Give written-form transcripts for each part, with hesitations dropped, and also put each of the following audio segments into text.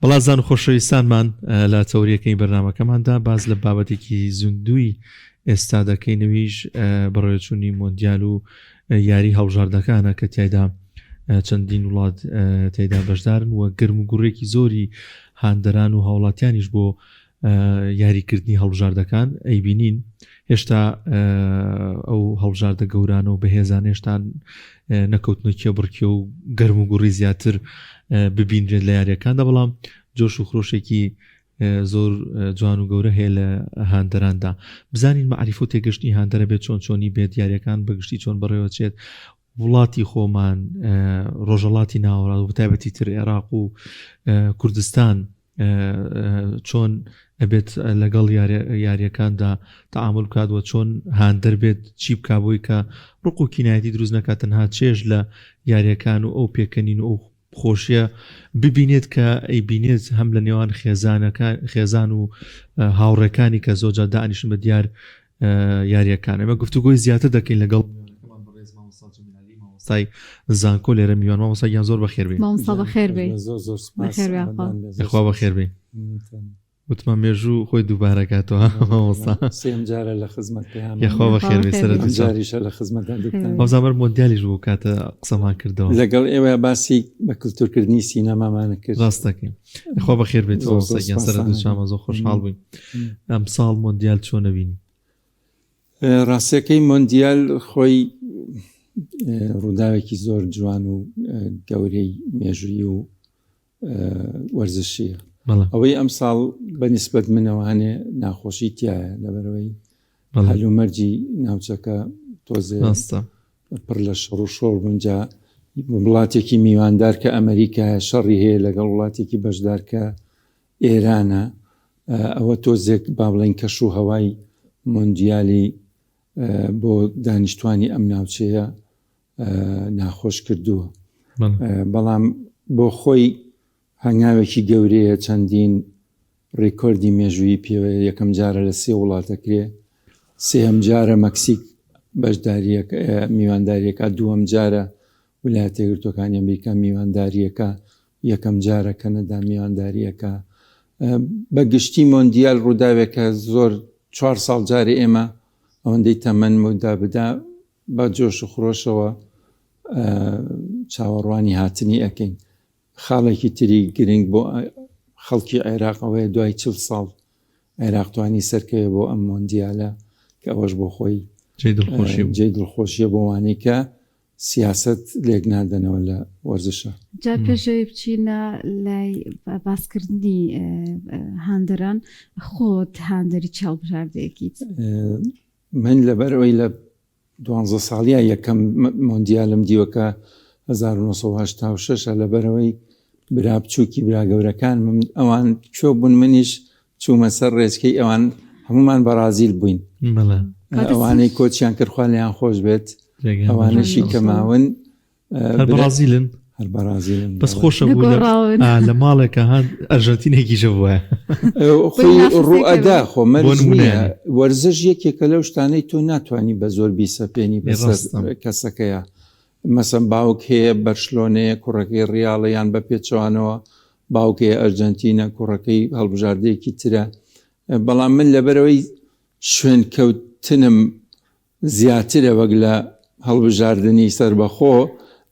بەڵازان و خۆشەویستانمان لە تەوریەکەی بەرنمەکەماندا باز لە بابەتێکی زیندوی ئێستا دەکەینەویش بەڕێوەچوونی مۆندیال و یاری هەڵبژاردەکانە کە تایدا چەندین وڵات تێدا بەشدارن و گرم و گوڕێکی زۆری هاندەران و هاوڵاتیانیش بۆ یاریکردنی هەڵبژاردەکان ئەیبینین هێشتا ئەو هەڵبژاردە گەورانە و بەهێزان هێشتا نەکەوتنە کێبڕکێ و گەرم و گوڕی زیاتر ببینرێت لە یاریەکاندا بەڵام جۆش و خرۆشێکی زۆر جوان و گەورە هەیە لە هاندەراندا بزانین مەعریفە و تێگەشتنی هاندەرە بێت چۆن چۆنی بێت یاریەکان بەگشتی چۆن بەڕێوەچێت وڵاتی خۆمان ڕۆژەڵاتی ناوەڕاست و تایبەتی تر عێراق و کوردستان چۆن ئەبێت لەگەڵ یاریەکاندا تعامل بکات و چۆن هاندەر بێت چی بک بۆی کە ڕق و کینایەتی دروست نەکات تەنها چێژ لە یاریەکان و ئەو پێکەنین و ئەو خۆشیە ببینێت کە ئەیبینێت هەم لە نێوان خێزانەکان خێزان و هاوڕێکانی کە زۆرجار دانیشن بە دیار یاریەکان ئێمە گفتوگۆی زیاتر دەکەین لەگەڵ مامۆستای زانکۆ لێرە میوان مامۆستا گیان زۆر بەخێر بێی مامۆستا بەخێر بێی زۆر زۆر سپاس بەخێر بێ ئاخوا. یاخوا بەخێر بێی وتمان مێژوو خۆی دووبارە کاتەوە مامۆستا سێم جارە لە خزمەت پەیام یاخوا بەخێر بێی سەرت ئەم جاریشە لە خزمەت هەردووکتان وابزانم بەر مۆندیالیش بوو کاتە قسەمان کردەوە لەگەڵ ئێوە باسی بە کلتورکردنی سینەمامان کرد ڕاست دەکەین یاخوا بەخێر بێیت زۆر زۆر مامۆستا گیان سەرت سپاستان دووچامە زۆر خۆشحاڵ بووین ئەمساڵ مۆندیال چۆن ئەبینی ڕاستیەکەی مۆندیال خۆی ڕووداوێکی زۆر جوان و گەورەی مێژووی و وەرزشیە ئەوەی ئەم ساڵ بە نیسبەت منەوە هەنێ ناخۆشی تایە لەبەرەوەی هەلومەرجی ناوچەکە تۆزێ پڕ لە شەڕ و شۆڕ بوونجا وڵاتێکی میواندار کە ئەمریکایە شەڕی هەیە لەگەڵ وڵاتێکی بەشدار کە ئێرانە ئەوە تۆزێک با بڵێین کەش و هەوای مۆندیالی بۆ دانیشتوانی ئەم ناوچەیە ناخۆش کردووە بەڵام بۆ خۆی هەنگاوێکی گەورەیە چەندین ڕیکۆردی مێژوویی پێوەیە یەکەم جارە لە سێ وڵاتەکرێ سێهەم جارە مەکسیک بەشداریەکە میوانداریەکە دووەم جارە ولایەتە یەکگرتووەکانی ئەمریکا میوانداریەکە یەکەم جارە کەنەدا میوانداریەکە بە گشتی مۆندیال ڕووداوێکە زۆر چوار ساڵ جارێ ئێمە ئەوەندەی تەمەن مدا بدا بە جۆش و خرۆشەوە چاوەڕوانی هاتنی ئەکەین خاڵێکی تری گرنگ بۆ خەڵکی عێراق ئەوەیە دوای چل ساڵ عێراق توانی سەرکەوێ بۆ ئەم مۆندیالە کە ئەوەش بۆ خۆی جێی دڵخۆشیە بۆ وانەی کە سیاسەت لێک نادەنەوە لە وەرزشا. جا پێش ئەوەی بچینە لای باسکردنی هاندەران خۆت هاندەری چ هەڵبژاردەیەکیت؟ من لەبەر ئەوەی لە دوانزە ساڵیا یەکەم مۆندیالم دیوە کە 1986 ە لەبەرئەوەی برا بچووکی برا گەورەکانمم ئەوان کوێ بوون منیش چوومە سەر ڕێچکەی ئەوان هەمومان بەڕازیل بووین ئەوانەی کۆچیان کرد خوا لێیان خۆش بێت ئەوانەشی کە ماون بەڕازیلن هەر بەڕازیلن بەس خۆشە بوو لە ماڵێکە هەن ئەرژەنتینێکیشە بووە خۆی ڕوئەدا خۆ وەرزش یەکێکە لەو شتانەی تۆ ناتوانانی بە زۆر بیسەپێنی بەسەر کەسەکەیە مەسەن باوک هەیە بەرشلۆنەیە کوڕەکەی ڕیاڵە یان بە پێچەوانەوە باوک هەیە ئەرجەنتینە کوڕەکەی هەڵبژاردەیەکی ترە بەڵام من لەبەرەوەی شوێنکەوتنم زیاترە وەک لە هەڵبژاردنی سەربەخۆ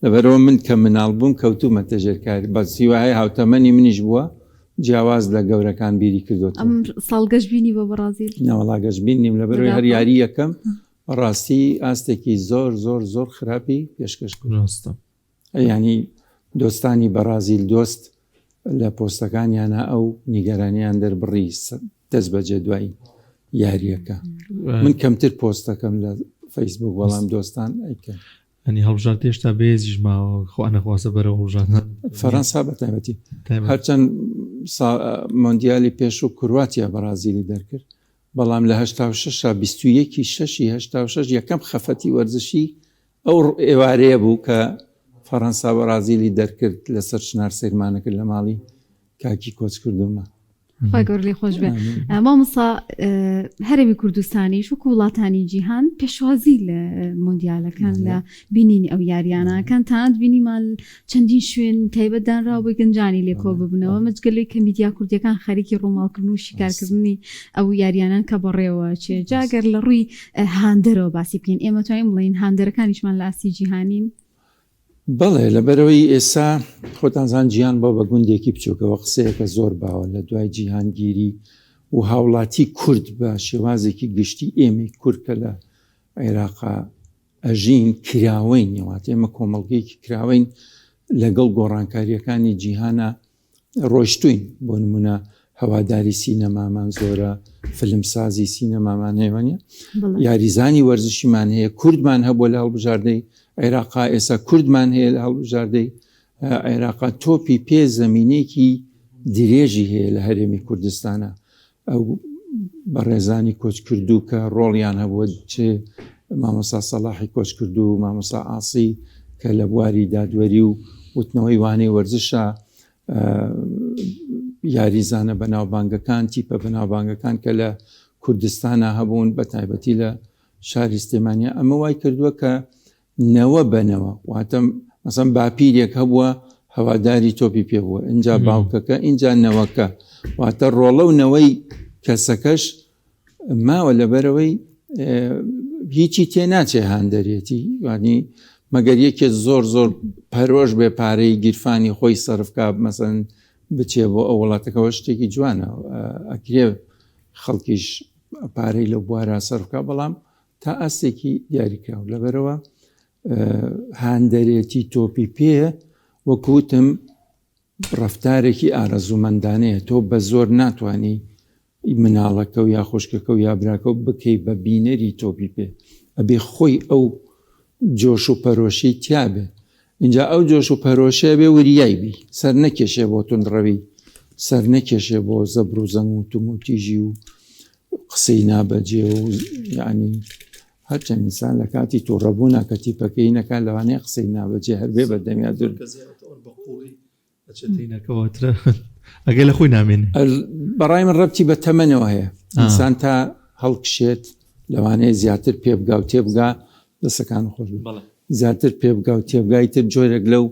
لەبەرەوە من کە مناڵ بووم کەوتومەتە ژێرکاری بەس هیوایە هاوتەمەنی منیش بووە جیاواز لە گەورەکان بیری کردوەوە ئەم ساڵ گەشبینی بۆ بەڕازیل نەوەڵا گەشبین نیم لەبەرەوەی هەر یاری یەکەم بەڕاستی ئاستێکی زۆر زۆر زۆر خراپی پێشکەش کرد. ڕاستە. یانی دۆستانی بەڕازیل دۆست لە پۆستەکانیانا ئەو نیگەرانیان دەربڕی دەست بەجێ دوای یاریەکە من کەمتر پۆست دەکەم لە فەیسبوک بەڵام دۆستان ئەیکەن. ئەنی هەڵبژاردە هێشتا بەهێزیش ماوە خۆ ئەنەخوازە بەرەو هەڵبژاردن فەرەنسا بە تایبەتی هەرچەند مۆندیالی پێشوو کرواتیا بەڕازیلی دەرکرد بەڵام لە 86 تا 21 شەشی 86 یەکەم خەفەتی وەرزشی ئەو ئێوارەیە بوو کە فەرەنسا بەڕازیلی دەرکرد لەسەر چنار سەیرمانە کرد لە ماڵی کاکی کۆچکردوومە. خوای گەورە لێ خۆش بێ. مامۆستا هەرێمی کوردستانیش وەکو وڵاتانی جیهان پێشوازی لە مۆندیالەکان لە بینینی ئەو یاریانەکان تاند بینیمان چەندین شوێن تایبەت دانراوە بۆی گەنجانی لێ کۆ ببنەوە مەجگە لەوەی کە میدیا کوردیەکان خەریکی ڕووماڵکردن و شیکارکردنی ئەو یاریانەن کە بەڕێوە چێ جا گەر لە ڕووی هاندەرەوە باسی بکەین ئێمە توانین بڵێین هاندەرەکانیشمان لە ئاستی جیهانین؟ بەڵێ لەبەرئەوەی ئێستا خۆتان زان جیهان بۆ بە گوندێکی بچووکەوە قسەیەکە زۆر باوە لە دوای جیهانگیری و هاوڵاتی کورد بە شێوازێکی گشتی ئێمەی کورد کە لە عێراقا ئەژین کراوەین واتە ئێمە کۆمەڵگەیەکی کراوەین لەگەڵ گۆڕانکارییەکانی جیهانا ڕۆیشتوین بۆ نمونە هەواداری سینەمامان زۆرە فلمسازی سینەمامان هەیە وانە یاریزانی وەرزشیمان هەیە کوردمان هەبووە لە هەڵبژاردەی عێراقا ئێستا کوردمان هەیە لە هەڵبژاردەی عێراقا تۆپی پێ زمینێکی درێژی هەیە لە هەرێمی کوردستانە ئەو بەڕێزانی کۆچکردوو کە ڕۆڵیان هەبووە چ مامۆستا سەڵاحی کۆچکردوو و مامۆستا عاسی کە لە بواری دادوەری و وتنەوەی وانەی وەرزشە یاریزانە بەناوبانگەکان تیپە بەناوبانگەکان کە لە کوردستانە هەبوون بە تایبەتی لە شاری سلێمانیا ئەمە وای کردووە کە نەوە بە نەوە واتە مەسەن باپیرێک هەبووە هەواداری تۆپی پێ بووە ئینجا باوکەکە ئینجا نەوەکە واتە ڕۆڵە و نەوەی کەسەکەش ماوە لەبەرەوەی هیچی تێ ناچێ هاندەرێتی وانی مەگەر یەکێ زۆر زۆر پەرۆش بێ پارەی گیرفانی خۆی سەرفکا مەسەن بچێ بۆ ئەو وڵاتەکەەوە شتێکی جوانە ئەکرێ خەڵکیش پارەی لەو بوارە سەرفکا بەڵام تا ئاستێکی دیاریکراو لەبەرئەوە هاندەرێتی تۆپی پێ وەکو وتم ڕەفتارێکی ئارەزوومەندانەیە تۆ بە زۆر ناتوانی مناڵەکە و یا خوشکەکە و یا براکە و بکەی بە بینەری تۆپی پێ ئەبێ خۆی ئەو جۆش و پەرۆشی تیابێ اینجا ئەو جۆش و پەرۆشێ بێ وریای بی سەر نەکێشێ بۆ توندڕەوی سەر نەکێشێ بۆ زەبر و زەنگ و توم و تیژی و قسەی نابەجێ و یعنی هەرچەند ئینسان لە کاتی تووڕەبوونا کە تیپەکەی نەکا لەوانەیە قسەی نابەجێ هەر بێ بەردەمیا دوور ئەگەر لە خۆی نامێنێ بەڕای من ڕەبتی بە تەمەنەوە هەیە ئینسان تا هەڵکشێت لەوانەیە زیاتر پێ بگا و تێبگا دەسەکان خۆش زیاتر پێ بگا و تێبگای تر جۆرێک لەو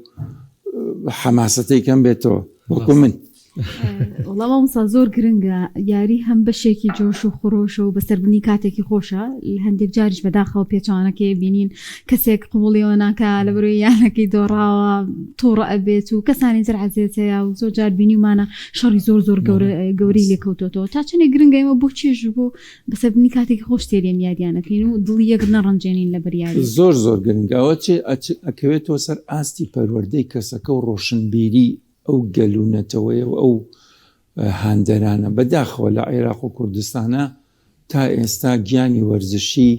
حەماسەتەی کەم بێتەوە وەکو من. وەڵا مامۆستا زۆر گرنگە یاری هەم بەشێکی جۆش و خرۆشە و بەسەربردنی کاتێکی خۆشە هەندێک جاریش بەداخەوە پێچەوانەکەی بینین کەسێک قبوڵیەوە ناکا لە بەرەوەی یانەکەی دۆڕاوە تووڕە ئەبێت و کەسانی تر عەزێت هەیە و زۆر جار بینیومانە شەڕی زۆر زۆر گەورە گەورەی لێکەوتۆتەوە تا چەندێک گرنگە ئێمە بۆ چێژ بۆ بەسەربردنی کاتێکی خۆش سەیری ئەم یاریانە بکەین و دڵی یەک نەڕەنجێنین لەبەر یاری. زۆر زۆر گرنگە ئەوە چ ئەکەوێتەوە سەر ئاستی پەروەردەی کەسەکە و ڕۆشنبیری ئەو گەل و نەتەوەیە و ئەو هاندەرانە بەداخەوە لە عێراق و کوردستانە تا ئێستا گیانی وەرزشی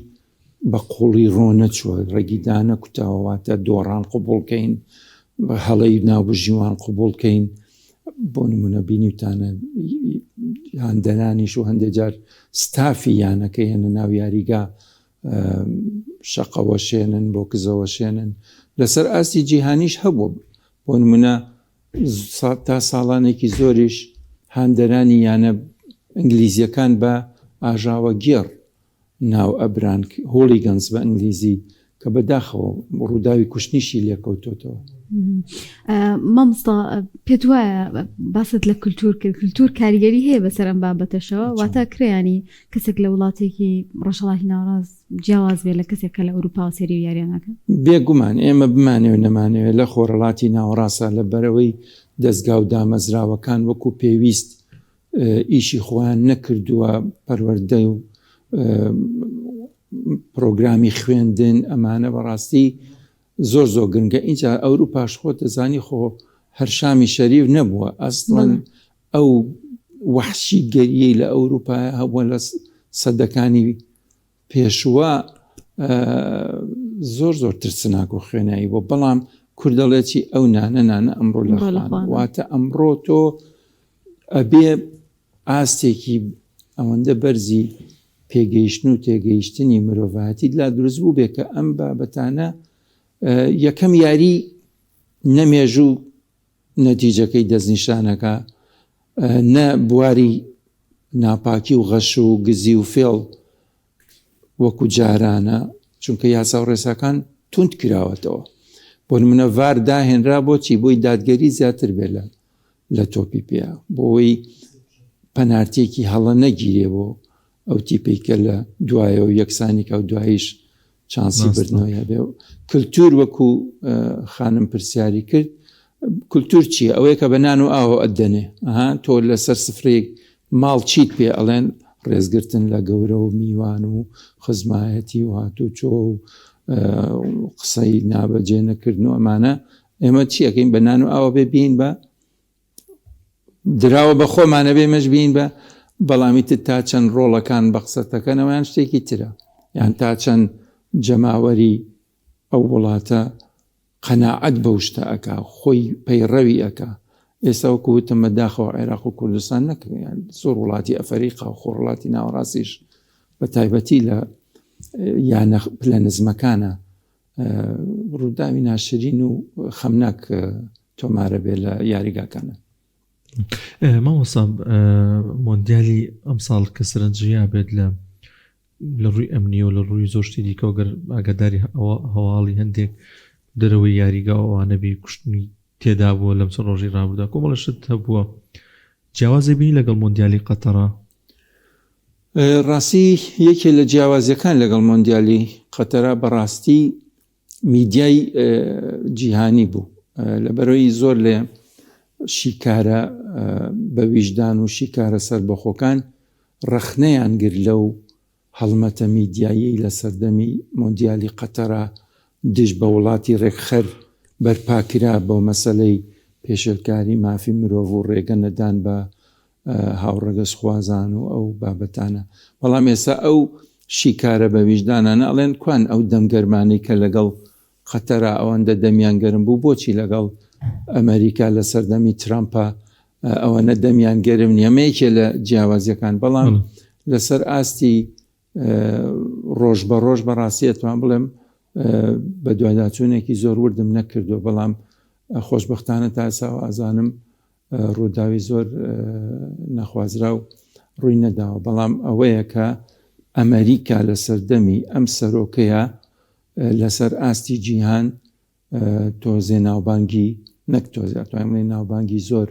بە قوڵی ڕۆ نەچووە ڕێگی دانەکوتاوە واتە دۆڕان قبوڵکەین هەڵەی ناوبژیوان قبوڵکەین بۆ نمونە بینیوتانە هاندەرانیش و هەندێک جار ستافی یانەکە هێنە ناو یاریگا شەقەوەشێنن بۆ کزەوەشێنن لەسەر ئاستی جیهانیش هەبوو بۆ نمونە تا ساڵانێکی زۆریش هاندەرانی یانە ئینگلیزیەکان بە ئاژاوەگێڕ ناو ئەبران، Hooligans بە ئینگلیزی، کە بە داخەوە ڕووداوی کوشتنیشی لێکەوتۆتەوە. مامۆستا پێت وایە باست لە کولتوور کرد کولتوور کاریگەری هەیە بەسەر ئەم بابەتەشەوە واتە کرێیانی کەسێک لە وڵاتێکی ڕۆژهەڵاتی ناوەڕاست جیاواز بێ لە کەسێک کە لە ئەوروپاوە سەیری و یاریان ناکە؟ بێگومان ئێمە بمانەوێ نەمانەوێ لە خۆرهەڵاتی ناوەڕاستە لە بەرەوەی دەزگا و دامەزراوەکان وەکو پێویست ئیشی خۆیان نەکردووە پەروەردە و پرۆگرامی خوێندن ئەمانە بەڕاستی زۆر زۆر گرنگە ئینجا ئەوروپاش خۆت دەزانی خۆ هەر شامی شەریف نەبووە ئەسڵەن ئەو وەحشی گەریەی لە ئەوروپا هەبووە لە سەدەکانی پێشوە زۆر زۆر ترسناک و خوێنایی بوو بەڵام کورد دەڵێ چی ئەو نانە نانە ئەمڕۆ لە خوانە واتە ئەمڕۆ تۆ ئەبێ ئاستێکی ئەوەندە بەرزی پێگەیشتن و تێگەیشتنی مرۆڤایەتیت لا دروست بوو بێ کە ئەم بابەتانە یەکەم یاری نەمێژوو نەتیجەکەی دەستنیشانەکە. نە بواری ناپاکی و غەش و گزی و فێڵ وەکو جارانە، چونکە یاسا و ڕێساکان توند کراوەتەوە. بۆ نمونە ڤار داهێنرا بۆچی؟ بۆی دادگەری زیاتر بێ لە لە تۆپی پێ، بۆی پەنارتیەکی هەڵە نەگیرێ بۆ ئەو تیپەی کە لە دوایەوە یەکسانی کا و دواییش چانسی بردنەوەی هەبێ. کلتور وەکو خانم پرسیاری کرد، کلتور چییە؟ ئەوەیە کە بە نان و ئاوە ئەتدەنێ. ئەها تۆ لەسەر سفرەیەک ماڵ چیت پێ ئەڵێن؟ ڕێزگرتن لە گەورە و میوان و خزمایەتی و هاتوچۆ و قسەی نابەجێ نەکردن و ئەمانە. ئێمە چی ئەکەین؟ بە نان و ئاوە بێ بین بە دراوە بە خۆمانە بێ مەش بین بە بەڵامی تر تا چەند ڕۆڵەکان بە قسەتەکەنەوە یان شتێکی ترە یان تا چەند جەماوەری ئەو وڵاتە قەناعەت بەو شتە ئەکا خۆی پەیڕەوی ئەکا ئێستا وەکو وتم بەداخەوە عێراق و کوردستان نەک یان زۆر وڵاتی ئەفەریقا و خۆڕڵاتی ناوەڕاستیش بە تایبەتی لە یانە پلە نزمەکانە ڕووداوی ناشرین و خەمناک تۆمارە بێ لە یاریگاکانە. مامۆستا مۆندیالی ئەمساڵ کە سەرنجیا بێت لە لە ڕووی ئەمنیەوە لە ڕووی زۆر شتی دیکەوە گەر ئاگاداری هەواڵی هەندێک دەرەوەی یاریگا و ئەوانە بی کوشتنی تێدا بووە لەم چەند ڕۆژەی ڕابردوودا کۆمەڵە شت هەبووە جیاوازی بینی لەگەڵ مۆندیالی قەتەڕا؟ ڕاستی یەکێ لە جیاوازیەکان لەگەڵ مۆندیالی قەتەرا بەڕاستی میدیای جیهانی بوو لەبەرەوەی زۆر لێ شیکارە بە ویژدان و شیکارە سەربەخۆکان ڕەخنەیان گرت لەو هەڵمەتە میدیاییەی لە سەردەمی مۆندیالی قەتەرا دژ بە وڵاتی ڕێکخەر بەرپاکرا بۆ مەسەلەی پێشێلکاری مافی مرۆڤ و ڕێگە نەدان بە هاوڕەگەزخوازان و ئەو بابەتانە. بەڵام ئێستا ئەو شیکارە بە ویژدانانە ئەڵێن کوان ئەو دەم گەرمانەی کە لەگەڵ قەتەرا ئەوەندە دەمیان گەرم بوو بۆچی لەگەڵ ئەمەریکا لە سەردەمی ترامپا ئەوەنە دەمیان گەرم نییە؟ ئەمە یەکێ لە جیاوازیەکان. بەڵام لەسەر ئاستی ڕۆژ بە ڕۆژ بەڕاستی ئەتوان بڵێم بەدواداچوونێکی زۆر وردم نەکردووە، بەڵام خۆشبەختانە تا ئێستا ئازانم ڕووداوی زۆر نەخوازراو ڕووی نەداوە، بەڵام ئەوەیە کە ئەمەریکا لە سەردەمی ئەم سەرۆکەیە لەسەر ئاستی جیهان تۆزێ ناوبانگی نەک تۆزێ ئەتوانین بڵێین ناوبانگی زۆر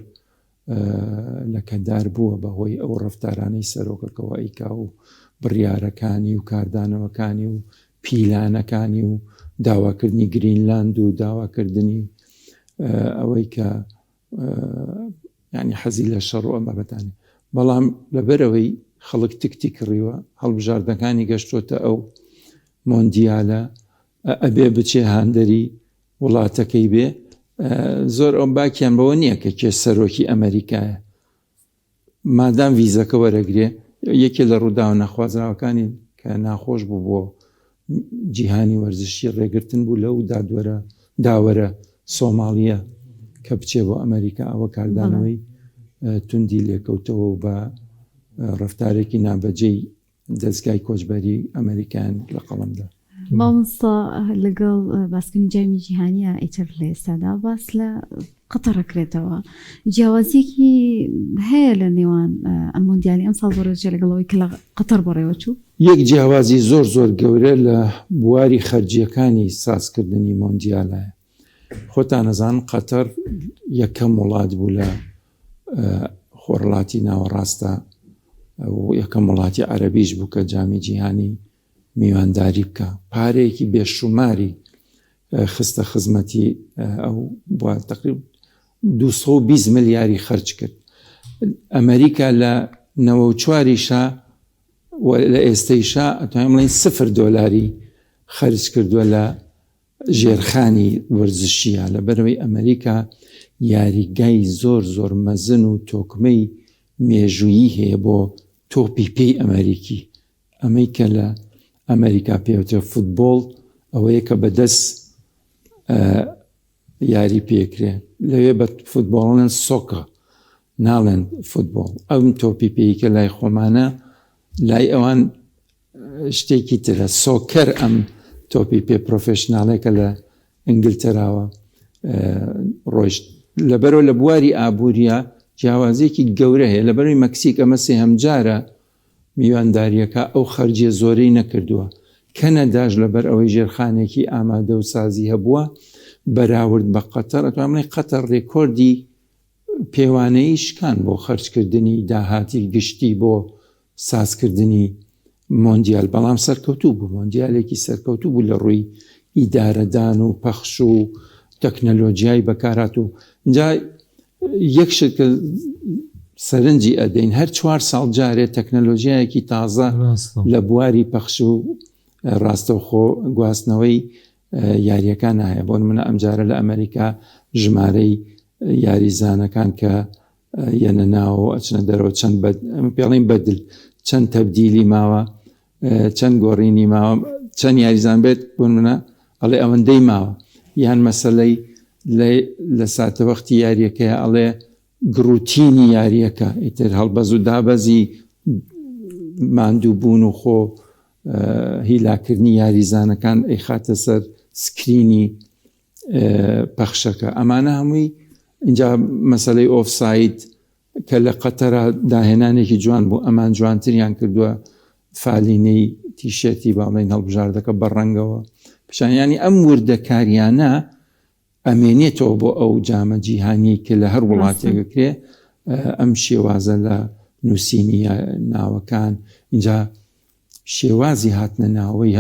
لەکەدار بووە بەهۆی ئەو ڕەفتارانەی سەرۆکەکەوە ئەیکا و بڕیارەکانی و کاردانەوەکانی و پیلانەکانی و داواکردنی گرینلاند و داواکردنی ئەوەی کە یعنی حەزی لە شەڕ و ئەم بابەتانە بەڵام لەبەرەوەی خەڵک تکتی کڕیوە هەڵبژاردەکانی گەشتۆتە ئەو مۆندیالە ئەبێ بچێ هاندەری وڵاتەکەی بێ زۆر ئەو باکیان بەوە نییە کە کێ سەرۆکی ئەمریکایە مادام ڤیزەکە وەرەگرێ یەکێ لە ڕووداوە نەخوازراوەکانی کە ناخۆش بوو بۆ جیهانی وەرزشی ڕێگرتن بوو لەو دادوەرە داوەرە سۆماڵیە کە بچێ بۆ ئەمریکا ئەوە کاردانەوەی توندی لێکەوتەوە و بە ڕفتارێکی نابەجێی دەزگای کۆچبەری ئەمەریکایان لە قەڵەم دا. مامۆستا لەگەڵ باسکردنی جامی جیهانیە ئیتر لە ئێستادا باس لە قەتەر ئەکرێتەوە جیاوازیەکی هەیە لە نێوان ئەم مۆندیالی ئەم ساڵ بەڕێوەچێ لەگەڵ ئەوەی کە لە قەتەر بەڕێوەچوو؟ یەک جیاوازی زۆر زۆر گەورە لە بواری خەرجیەکانی سازکردنی مۆندیالایە خۆتان ئەزانن قەتەر یەکەم وڵات بوو لە خۆرهەڵاتی ناوەڕاستە و یەکەم وڵاتی عەرەبیش بوو کە جامی جیهانی میوانداری بکە پارەیەکی بێشوماری خستە خزمەتی ئەو بوار تقریب 220 ملیاری خەرج کرد ئەمریکا لە 94یشا و لە ئێستەیشا ئەتوانین بڵێین سفر دۆلاری خەرج کردووە لە ژێرخانی وەرزشییە، لەبەرئەوەی ئەمەریکا یاریگای زۆر زۆر مەزن و تۆکمەی مێژوویی هەیە بۆ تۆپی پێی ئەمەریکی، ئەمەی کە لە ئەمەریکا پێوترێ فوتبۆڵ ئەوەیە کە بەدەست یاری پێکرێ، لەوێ بە فوتبۆڵ ئەڵێن soccer ناڵێن فوتبۆڵ، ئەم تۆپی پێی کە لای خۆمانە لای ئەوان شتێکی ترە soccer ئەم تۆپی پێ پرۆفێشناڵێکە لە ئینگلتەراوە ڕۆیشت لەبەرەوە لە بواری ئابووریە. جیاوازیەکی گەورە هەیە لەبەرەوەی مەکسیک ئەمە سێهەم جارە میوانداریەکە ئەو خەرجیە زۆرەی نەکردووە کەنەداش لەبەر ئەوەی ژێرخانێکی ئامادە و سازی هەبووە بەراورد بە قەتەر ئەتوانم بڵێین قەتەر رێکۆردی پێوانەیی شکان بۆ خەرجکردنی داهاتی گشتی بۆ سازکردنی مۆندیال، بەڵام سەرکەوتوو بوو، مۆندیالێکی سەرکەوتوو بوو لە ڕووی ئیدارەدان و پەخش و تەکنەلۆجیای بەکارهاتوو. ئینجا یەک شت کە سەرنجی ئەدەین هەر چوار ساڵ جارێ تەکنەلۆجیایەکی تازە لە بواری پەخش و ڕاستەوخۆ گواستنەوەی یاریەکان هەیە بۆ نمونە ئەمجارە لە ئەمریکا ژمارەی یاریزانەکان کە یەنە ناوەوە ئەچنە دەرەوە چەند پێڵین بەدل چەند تەبدیلی ماوە چەند گۆڕینی ماوە چەند یاریزان بێت بۆ نمونە ئەڵێ ئەوەندەی ماوە یان مەسلەی لە ساتەوەختی یاریەکەی ئەڵێ گڕوتینی یاریەکە ئیتر هەڵبەز و دابەزی ماندوو بوون و خۆ هیلاکردنی یاریزانەکان ئەیخاتە سەر سکرینی پەخشەکە ئەمانە هەمووی اینجا مەسلەی ئۆفساید کە لە قەتەرا داهێنانێکی جوان بوو ئەمان جوانتریان کردووە فالینەی تیشێرتی باڵین هەڵبژاردەکە بە ڕەنگەوە پیشانیانی ئەم وردەکاریانە ئەمێنێتەوە بۆ ئەو جامە جیهانیەی کە لە هەر وڵاتێک ئەکرێ ئەم شێوازە لە نووسینی ناوەکان اینجا شێوازی هاتنە ناوەی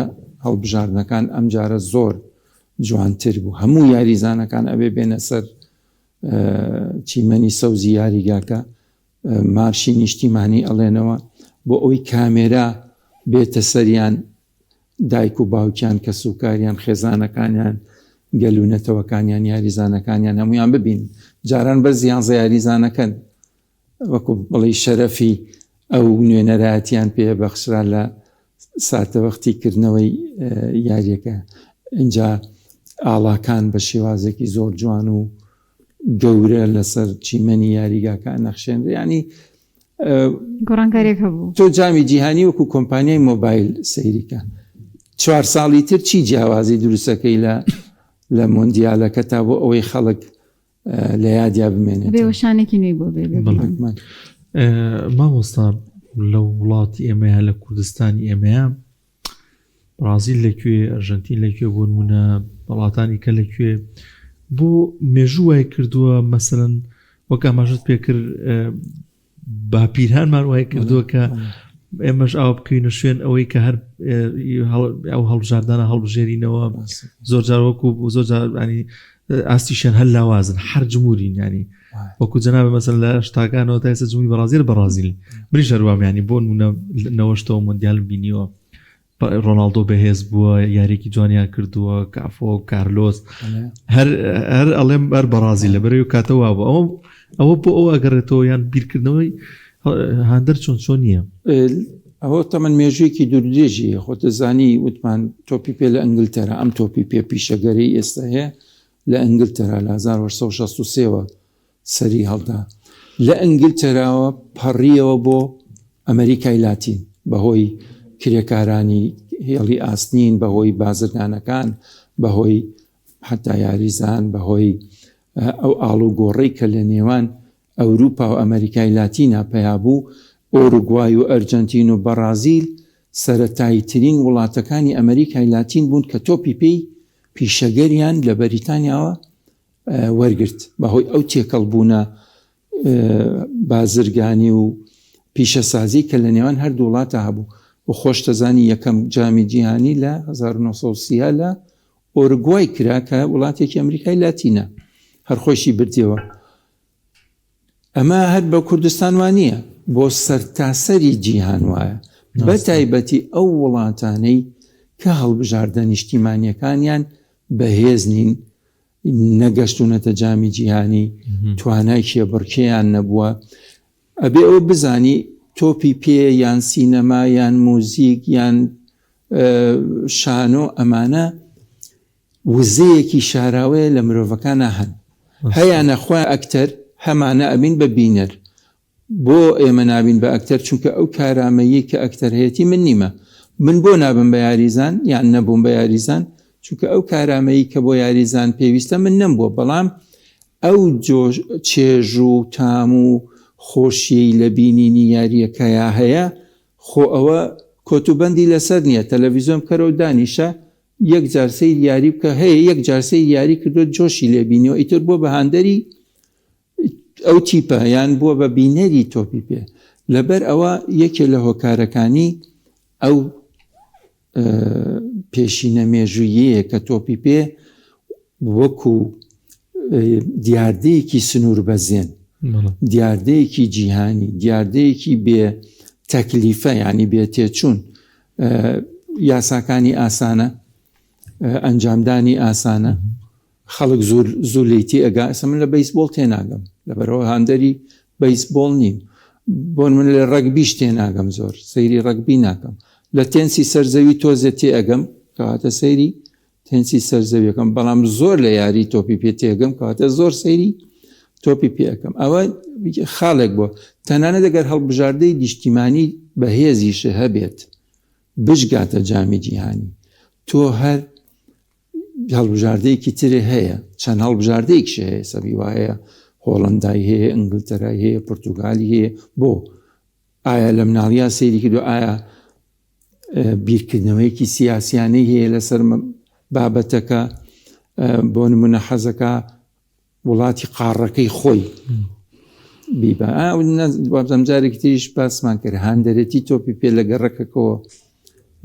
هەڵبژاردنەکان ئەمجارە زۆر جوانتر بوو هەموو یاریزانەکان ئەبێ بێنە سەر چیمەنی سەوزی یاریگاکە مارشی نیشتیمانی ئەڵێنەوە بۆ ئەوی کامێرا بێتە سەریان دایک و باوکیان، کەسوکاریان، خێزانەکانیان، گەل و نەتەوەکانیان، یاریزانەکانیان هەموویان ببینن. جاران بەس یانزە یاریزانەکەن وەکو بڵێی شەرەفی ئەو نوێنەرایەتیان پێ بەخشرا لە ساتەوەختی کردنەوەی یاریەکە. ئینجا ئاڵاکان بە شێوازێکی زۆر جوان و گەورە لەسەر چیمەنی یاریگاکە نەخشێنرێ ینی گۆڕانکاریەک هەبوو. تۆ جامی جیهانی وەکو کۆمپانیای مۆبایل سەیریکە چوار ساڵی تر چی جیاوازی دروستەکەی لە لە مۆندیالەکە تا بۆ ئەوەی خەڵک لە یادیا بمێنێت بێ وەشانێکی نوێی بۆ بێ مامۆستا لە وڵاتی ئێمەیە لە کوردستانی ئێمەیە بڕازیل لە کوێ ئەرژەنتین لە کوێ بۆ نمونە وڵاتانی کە لە کوێ بۆ مێژوو وای کردووە مەسەن وەک ئاماژت پێکرد باپیرانمان وای کردووە کە ئێمەش ئاوا بکەینە شوێن ئەوەی کە هەر ئەو هەڵبژاردانە هەڵبژێرینەوە زۆر جار وەکو زۆر جارانی ئاستیشیان هەر لاوازن هەر جمهورین ینی وەکو جەنابە مەسەن لە شتاکانەوە تا ئێستا جمهوری بەڕازیل بەڕازیل منیش هەروام ینی بۆ نمونە نەوەشتەوە مۆندیالم بینیوە ڕۆناڵدۆ بەهێز بووە یاریێکی جوانیان کردووە کافۆ کارلۆس هەر هەر ئەڵێم بەر بەڕازی لە بەرەوەی کاتە وا بوو ئەوە ئەوە بۆ ئەوە ئەگەڕێتەوە یان بیرکردنەوەی هاندەر چۆن چۆن نییە ئەوە تەمەن مێژوویەکی دوورودرێژی هەیە، خۆت دەزانی وتمان تۆپی پێ لە ئەنگلتەرا، ئەم تۆپی پێ پیشەگەرەی ئێستا هەیە لە ئەنگلتەرا لە 1863 وە سەری هەڵدا، لە ئەنگلتەراوە پەڕیەوە بۆ ئەمریکای لاتین بەهۆی کرێکارانی هێڵی ئاسنین، بەهۆی بازرگانەکان، بەهۆی حتا یاریزان، بەهۆی ئەو ئاڵوگۆڕەی کە لە نێوان ئەوروپا و ئەمەریکای لاتینا پەیا بوو، ئۆروگوای و ئەرجەنتین و بەڕازیل سەرەتاییترین وڵاتەکانی ئەمەریکای لاتین بوون کە تۆپی پێی پیشەگەریان لە بەریتانیاوە وەرگرت بەهۆی ئەو تێکەڵبوونە بازرگانی و پیشەسازی کە لە نێوان هەردوو وڵاتە هەبوو و خۆشتەزانی یەکەم جامی جیهانی لە 1930 لە ئۆروگوای کرا کە وڵاتێکی ئەمریکای لاتینە هەر خۆیشی بردیەوە. ئەمە هەر بە کوردستان وا نییە، بۆ سەرتاسەری جیهان وایە، بە تایبەتی ئەو وڵاتانەی کە هەڵبژاردە نیشتیمانییەکانیان بەهێز نین، نەگەشتوونەتە جامی جیهانی، توانای کێبڕکێیان نەبووە. ئەبێ ئەوە بزانی تۆپی پێ یان سینەما یان موزیک یان شانۆ ئەمانە وزەیەکی شاراوەیە لە مرۆڤەکانا هەن هەیانە خۆیان ئەکتەر هەمانە ئەبین بە بینەر بۆ ئێمە نابین بە ئەکتەر چونکە ئەو کارامەیی کە ئەکتەر هەیەتی من نیمە من بۆ نابم بە یاریزان یان نەبووم بە یاریزان چونکە ئەو کارامەیی کە بۆ یاریزان پێویستە من نەمبووە بەڵام. ئەو جۆش چێژ و تام و خۆشیەی لە بینینی یاریەکەیا هەیە خۆ ئەوە کۆتوبەندی لەسەر نیە تەلەڤیزیۆن بکەرەوە دانیشە یەک جار سەیری یاری بکە هەیە یەک جار سەیری یاری کردوە جۆشی لێ بینیوە ئیتر بوە بە هاندەری ئەو تیپە یان بووە بە بینەری تۆپی پێ لەبەر ئەوە یەکێ لە هۆکارەکانی ئەو پێشینە مێژوویەیە کە تۆپی پێ وەکو دیاردەیەکی سنوور بەزێن دیاردەیەکی جیهانی دیاردەیەکی بێ تەکلیفە ینی بێ تێچوون یاساکانی ئاسانە ئەنجامدانی ئاسانە خەڵک زۆر زوو لێی تێئەگا ئێستا من لە بەیسبۆڵ تێناگەم لەبەرئەوە هاندەری بەیسبۆڵ نیم بۆ من لە ڕەگبیش تێناگەم زۆر سەیری ڕەگبی ناکەم لە تێنسی سەرزەوی تۆزێ تێئەگەم کەواتە سەیری تێنسی سەرزەویەکەم بەڵام زۆر لە یاری تۆپی پێ تێگەم کەواتە زۆر سەیری تۆپی پێ ئەکەم ئەوە خاڵێک بووە تەنانەت ئەگەر هەڵبژاردەی نیشتیمانی بەهێزیش هەبێت بشگاتە جامی جیهانی تۆ هەر هەڵبژاردەیەکی تر هەیە چەند هەڵبژاردەیەکش هەیە سەبی وایە هۆڵندای هەیە ئینگلتەرای هەیە پرتوگالی هەیە بۆ ئایا لە مناڵیا سەیری کردو ئایا بیرکردنەوەیەکی سیاسیانەی هەیە لەسەر بابەتەکە بۆ نمونە حەزەکە وڵاتی قاڕەکەی خۆی بیبا وابزانم جارێکی تریش باسمان کرد هاندەرێتی تۆپی پێ لە گەڕەکەکەوە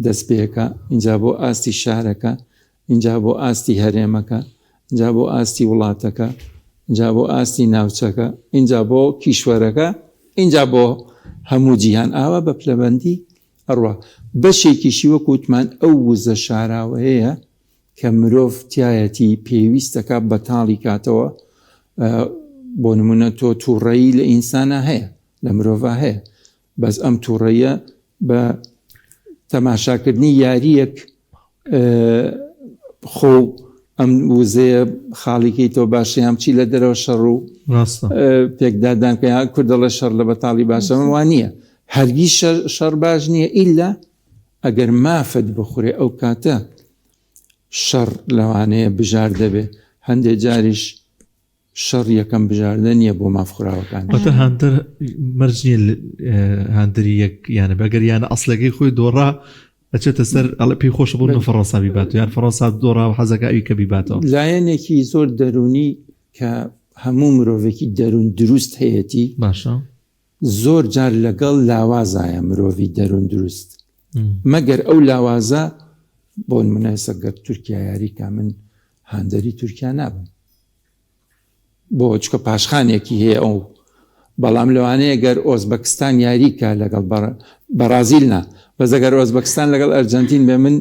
دەست پێەکە اینجا بۆ ئاستی شارەکە اینجا بۆ ئاستی هەرێمەکە اینجا بۆ ئاستی وڵاتەکە اینجا بۆ ئاستی ناوچەکە اینجا بۆ کیشوەرەکە اینجا بۆ هەموو جیهان ئاوا بە پلەبەندی ئەڕوا بەشێکیشی وەک وتمان ئەو وزە شاراوەیە کە مرۆڤ تیایەتی پێویستەکا بەتاڵی کاتەوە بۆ نمونە تۆ توڕەیی لە ئینسانا هەیە لە مرۆڤا هەیە بەس ئەم توڕەیە بە تەماشاکردنی یاریەک خۆ ئەم وزەیە خاڵیکەی تۆ باشە هەم چی لە دەرەوە شەڕ و پێکدادان کە کوردەڵە شەڕ لە بەتاڵی باشە وان نییە هەرگیز شەڕ باش نییە ئیلا ئەگەر مافت بخورێ ئەو کاتە شەڕ لەوانەیە بژاردە بێ، هەندێ جاریش شەڕ یەکەم بژاردە نییە بۆ ماف خوراوەکان. واتە هاندەر مەرج نییە هاندەری یەک یانە بێ، ئەگەر یانە ئەسڵەکەی خۆی دۆڕا ئەچێتە سەر ئەڵێ پێی خۆشە بۆ نمونە فەڕەنسا بیباتەوە یان فەڕەنسا دۆڕا و حەزەکا ئەوی کە بیباتەوە. لایەنێکی زۆر دەروونی کە هەموو مرۆڤێکی دەروون دروست هەیەتی، باشە. زۆر جار لەگەڵ لاوازایە مرۆڤی دەروون دروست مەگەر ئەو لاوازە بۆ نمونە ئێستا گەر تورکیا یاری کا من هاندەری تورکیا نابم بۆ چکە پاشخانێکی هەیە ئەو بەڵام لەوانەیە گەر ئۆزبەکستان یاری کا لەگەڵ بەڕازیل نا بەس ئەگەر ئۆزبەکستان لەگەڵ ئەرجەنتین بێ من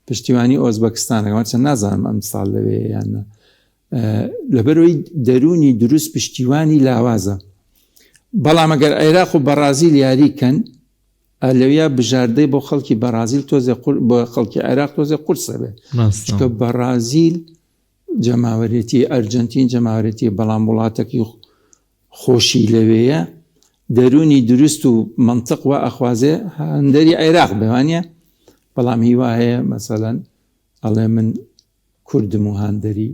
پشتیوانی ئۆزبەکستانەکەم هەرچەند نازانم ئەم ساڵ لەوێ یان نا لەبەرئەوەی دەروونی دروست پشتیوانی لاوازە بەڵام ئەگەر عێراق و بەڕازیل یاری کەن لەویا بژاردەی بۆ خەڵکی بەڕازیل تۆزێ بۆ خەڵکی عێراق تۆزێ قورسە بێ چونکە بەڕازیل جەماوەرێتی ئەرجنتین جەماوەرێتی بەڵام وڵاتەکەی خۆشی لەوێیە دەروونی دروست و منطق وا ئەخوازێ هەندەری عێراق بێوانە بەڵام هیوا هەیە مەسەلەن ئەڵێ من کوردم و هاندەری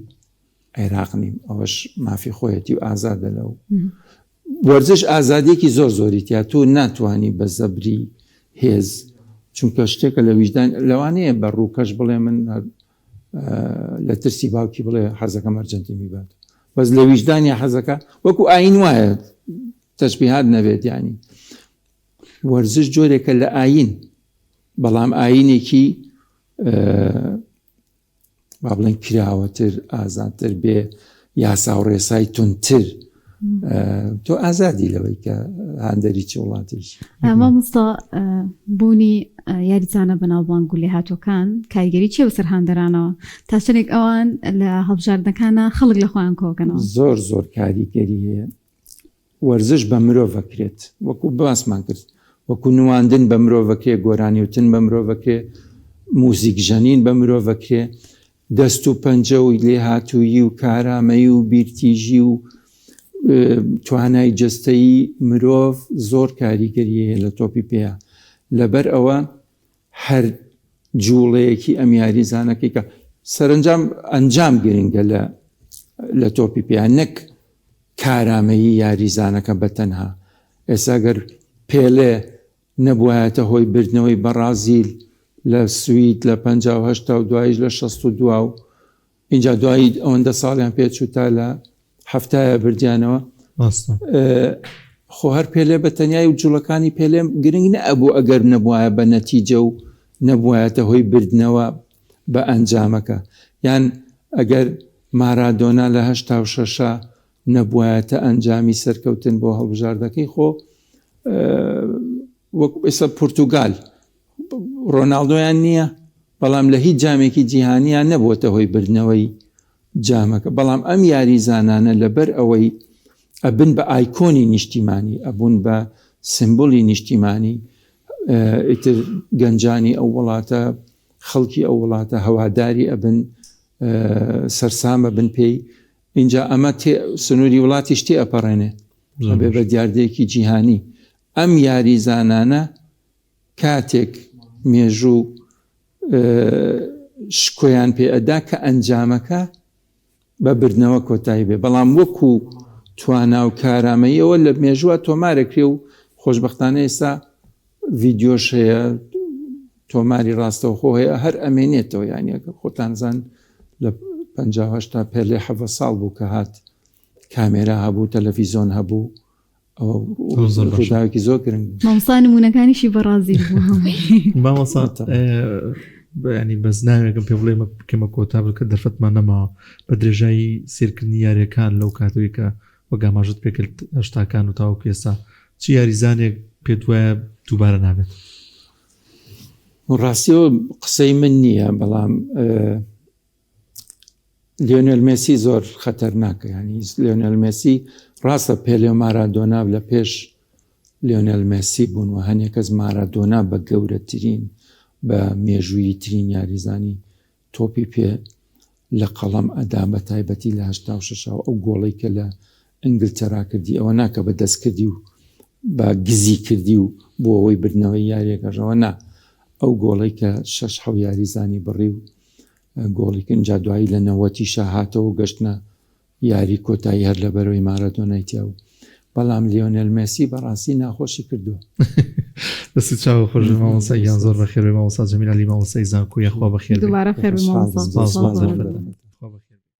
عێراق نیم ئەوەش مافی خۆیەتی و ئازادە لەو وەرزش ئازادیەکی زۆر زۆری تیا تۆ ناتوانانی بە زەبری هێز چونکە شتێکە لە ویژدان لەوانەیە بە ڕووکەش بڵێ من لە ترسی باوکی بڵێ حەزەکەم ئەرجەنتین بیبات بەس لە ویژدانی حەزەکە وەکو ئاین وایە تەشبیهات نەبێت ینی وەرزش جۆرێکە لە ئاین بەڵام ئاینێکی با بڵێن کراوەتر ئازادتر بێ یاسا و ڕێسای توندتر تۆ ئازادی لەوەی کە هاندەری چ وڵاتێکی مامۆستا بوونی یاریزانە بەناوبانگ و لێهاتوەکان کاریگەری چیە بەسەر هاندەرانەوە تا چەندێک ئەوان لە هەڵبژاردنەکانە خەڵک لە خۆیان کۆکەنەوە زۆر زۆر کاریگەری هەیە وەرزش بە مرۆڤ ئەکرێت وەکو باسمان کرد وەکو نواندن بە مرۆڤ ئەکرێ گۆرانی وتن بە مرۆڤ ئەکرێ موزیک ژەنین بە مرۆڤ ئەکرێ دەست و پەنجە و لێهاتوویی و کارامەیی و بیرتیژی و توانای جەستەیی مرۆڤ زۆر کاریگەری هەیە لە تۆپی پێیا لەبەر ئەوە هەر جوڵەیەکی ئەم یاریزانەکەی کە سەرنجام ئەنجام گرنگە لە لە تۆپی پێیان نەک. کارامەیی یاریزانەکە بە تەنها. ئێستا گەر پێلێ نەبوایەتە هۆی بردنەوەی بەڕازیل لە سوید لە 58 و دواییش لە 62 و ئینجا دوایی ئەوەندە ساڵیان پێچوو تا لە حەفتایە بردیانەوە. ڕاستە. خۆ هەر پێلێ بە تەنیای و جوڵەکانی پێلێ گرنگ نەئەبوو ئەگەر نەبوایە بە نەتیجە و نەبوایەتە هۆی بردنەوە بە ئەنجامەکە یان ئەگەر مارادۆنا لە 86 نەبوایەتە ئەنجامی سەرکەوتن بۆ هەڵبژاردەکەی خۆ وەک ئێستا پورتوگال ڕۆناڵدۆیان نییە بەڵام لە هیچ جامێکی جیهانیان نەبووەتە هۆی بردنەوەی جامەکە بەڵام ئەم یاریزانانە لەبەر ئەوەی ئەبن بە ئایکۆنی نیشتیمانی ئەبوون بە سمبولی نیشتیمانی ئیتر گەنجانی ئەو وڵاتە خەڵکی ئەو وڵاتە هەواداری ئەبن سەرسامە بن پێی اینجا ئەمە سنووری وڵاتیش تێ ئەپەڕێنێ ئەبێ بە دیاردەیەکی جیهانی ئەم یاریزانانە کاتێک مێژوو شکۆیان پێ ئەدا کە ئەنجامەکە بە بردنەوە کۆتایی بێ، بەڵام وەکو توانا و کارامەییەوە لە مێژووە تۆمارەکرێ و خۆشبەختانە ئێستا ڤیدیۆش هەیە تۆماری ڕاستەوخۆ هەیە هەر ئەمێنێتەوە یانی ئەگەر خۆتان زان لە 58 تا پێلێ حەڤە ساڵ بوو کە هات کامێرا هەبوو تەلەفیزۆن هەبوو ئەوە ڕووداوێکی زۆر گرنگ بوو. مامۆستا نموونەکانیشی بەڕازیل بوو هەمووی. مامۆستا ینی بەس ناوێکم پێ بڵێ بکەمە کۆتا بکە دەرفەتمان نەماوە بە درێژایی سێرکردنی یاریەکان لەو کاتەوەی کە وەک ئاماژەت پێکرد هەشتاکان و تاوەکو ئێستا چ یاریزانێک پێت وایە دووبارە نابێت؟ ڕاستیەوە قسەی من نییە بەڵام لیۆنێل مێسی زۆر خەتەرناکە ینی لیۆنێل مێسی ڕاستە پێلێ و مارادۆنا لە پێش لیۆنێل مێسی بوون و هەنێک کەس مارادۆنا بە گەورەترین بە مێژوویی ترین یاریزانی تۆپی پێ لە قەڵەم ئەدا بە تایبەتی لە 86 ئەو گۆڵی کە لە ئینگلتەرا کردی ئەوە ناکە بە دەست کردی و بە گزی کردی و بۆ ئەوەی بردنەوەی یاریەکەشەوە نا ئەو گۆڵی کە شەش حەو یاریزانی بڕی و گۆڵی کرد ئینجا دوایی لە نەوەتیشا هاتەوە و گەشتنە یاری کۆتایی هەر لەبەرەوەی مارادۆنای تیا بوو بەڵام لیۆنێل مێسی بەڕاستی ناخۆشی کردووە. دەست و چاوە خۆش بێ مامۆستا گیان زۆر بەخێر بێ مامۆستا جەمیل عەلی مامۆستای زانکۆ یاخوا بەخێر بێ دووبارە خێر بێ مامۆستا سپاس بۆ دەرفەتە.